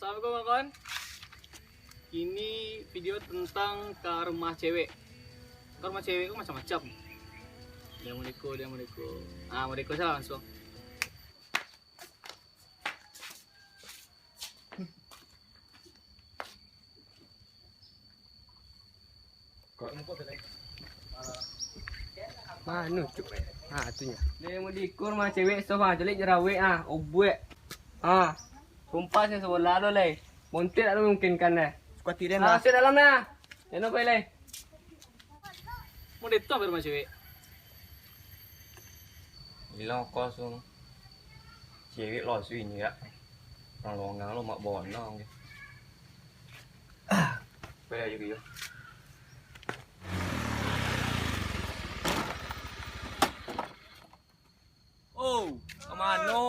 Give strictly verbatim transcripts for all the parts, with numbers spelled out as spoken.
Assalamualaikum, kawan. Ini video tentang ka rumah cewek. Ka rumah cewek ko macam-macam. Dia modeko, dia modeko. Ah, modeko salah langsung. Mano, Cuk? Ha, tu nyo. Dia modeko rumah cewek, so, ha, caliak jerawek, ha, obuak. Ha, sumpah, saya sebelah lo, lai. Montir tak mungkin kan, lai. Suka tiren, ha, lah. Masuk dalam, lah. Jangan lupa, lai. Mau detong ke rumah cewek? Ilang kos tu. Cewek lo su ini, ya. Orang longang lo, mak bonong. Boleh aja, Bio. Oh, ka mano?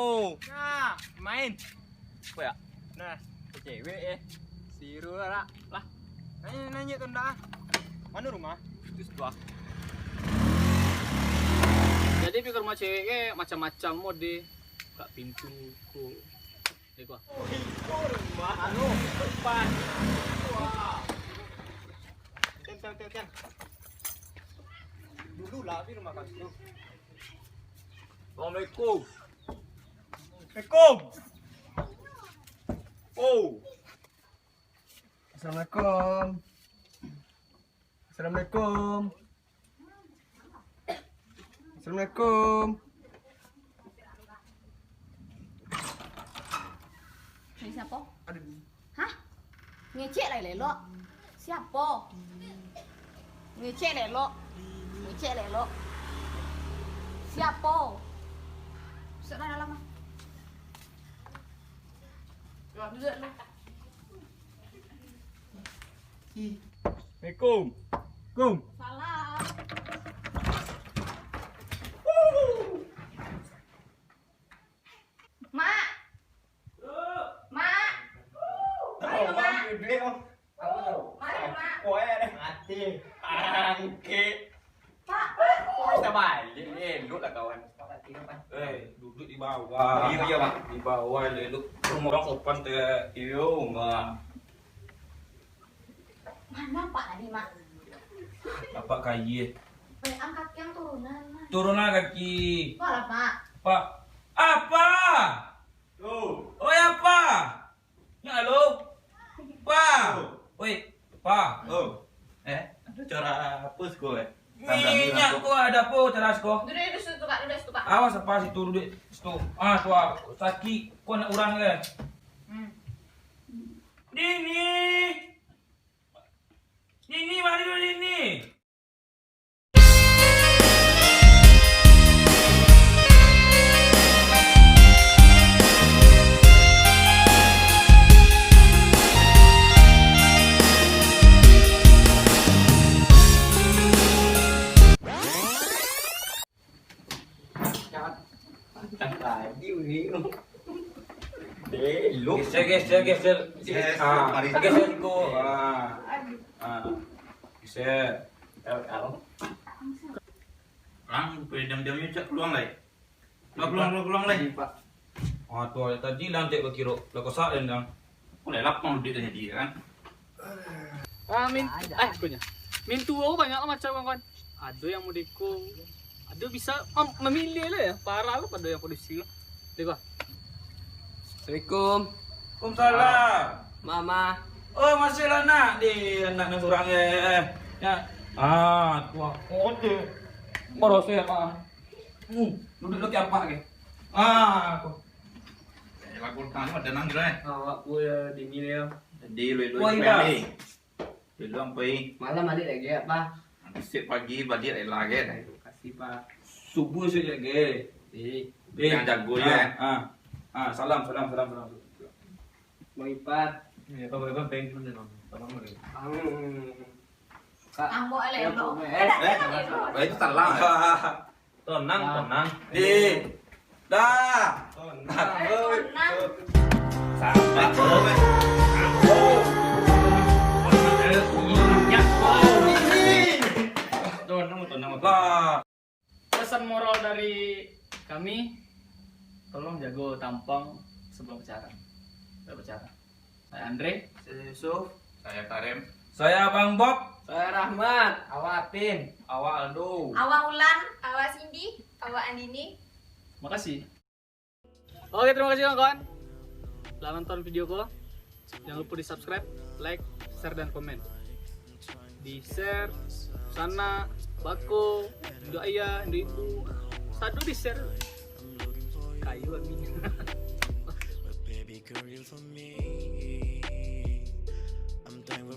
Nah, main. Apa ya? Nah, cewek, eh. Siru lah. Lah. Nanya, nanya tu ndak, ah. Mano rumah? Itu sebelah. Jadi, pai ka rumah cewek, eh, macam-macam mode. Buka pintu ko. Iko. Oh, iko rumah. Anu, depan. Wah. Ten, ten, ten, ten. Dulu lah, pai rumah kau tu. Assalamualaikum. Assalamualaikum. Oh. Assalamualaikum. Assalamualaikum. Assalamualaikum. Ni siapo? Hah? Ngecek lai elok. Siapo? Ngecek lai elok. Ngecek lai elok. Siapo? Masuak lah dalam, ah. Duduak lu. Assalamualaikum. Kum. Salam. Mak. Mak. Mari, Mak. Mari, Mak. Angkek. Pak, Pak. Kita balik, elok lah kawan. Eh, duduk di bawah. Iyo, iyo, Pak. Di bawah, elok. Rumah orang sopan tu. Iyo, Mak. Mana Pak tadi, Mak? Apak kayie. Pegang kaki yang turunan, Mak. Turunlah kaki. Pak lah, Pak. Pak. Apa? Tuh. Oi, apa? Nyo, halo? Pa! Oi, Pa! Oh. Eh, ado acara apo siko, eh? Inyo ko ado apo acara siko? Duduak, duduak situ, Kak, duduak situ, Kak. Awas, apa situ, duduak situ. Ah, tu, ah, sakik ko anak urang, eh. Hmm. Dini! Dini, mari dulu, Dini! Geser, geser, geser. Geser, ah, mari. Geser siko. Ah. Ah. Geser. Tahu, tahu. Lang, diam-diam nyo cak peluang lai. Peluang, peluang, peluang, peluang lai. Ini, Pak. Ah, tu tadi lang cek bakiro. Lah kosak den, lang. Ko lai lapang duit dah jadi, kan? Ah, min-, eh, punyo. Mintuo banyak lah macam, kawan-kawan. Ado yang modeko. Ado bisa mam-, mamiliah lah ya. Parah lah pado yang padusi lah. Deh, Pak. Assalamualaikum. Waalaikumsalam. Mama. Oh, masih lah nak di anak nan surang, eh, eh, eh. Ya. Ah, tu aku je. Baru saya, Pak. Hmm, duduk-duduk ke apa ke? Ah, aku. Eh, lagu tadi mah tenang je lah, eh. Awak pun, eh, dingin ya. Jadi, lu, lu, Wah, lu, iya. Lu, lu, sampai. Malam balik lagi ya, Pak. Besok pagi balik lagi, eh. Terima kasih, Pak. Subuh esok lagi. Eh. Eh, jangan jago je, ah, eh. Ah. Ah, salam, salam, salam, salam. Bang Ipat. Ya, Bang Ipat, Bang Ipat, Bang Ipat. Bang. Kak. Tambok alai, ya, Bang. Eh, eh, eh, itu salah. Tonang, ah. Tonang. Di. Dah. Tonang. Tonang. Sabar. Tonang, tonang. Lah. Pesan moral dari kami, tolong jago tampang sebelum pacaran. Sebelum pacaran. Saya Andre. Saya Yusuf. Saya Karim. Saya Abang Bob. Saya Rahmat. Awak Apin. Awak Aldo. Awak Ulan, awak Cindy, awak Andini. Makasih. Oke, terima kasih kawan-kawan. Lah nonton video ko. Jangan lupa di subscribe, like, share, dan komen. Di share, sana, bako, indo ayah, indo ibu. Sadu di share. Kayu kami. Baby girl, you for me. I'm dying with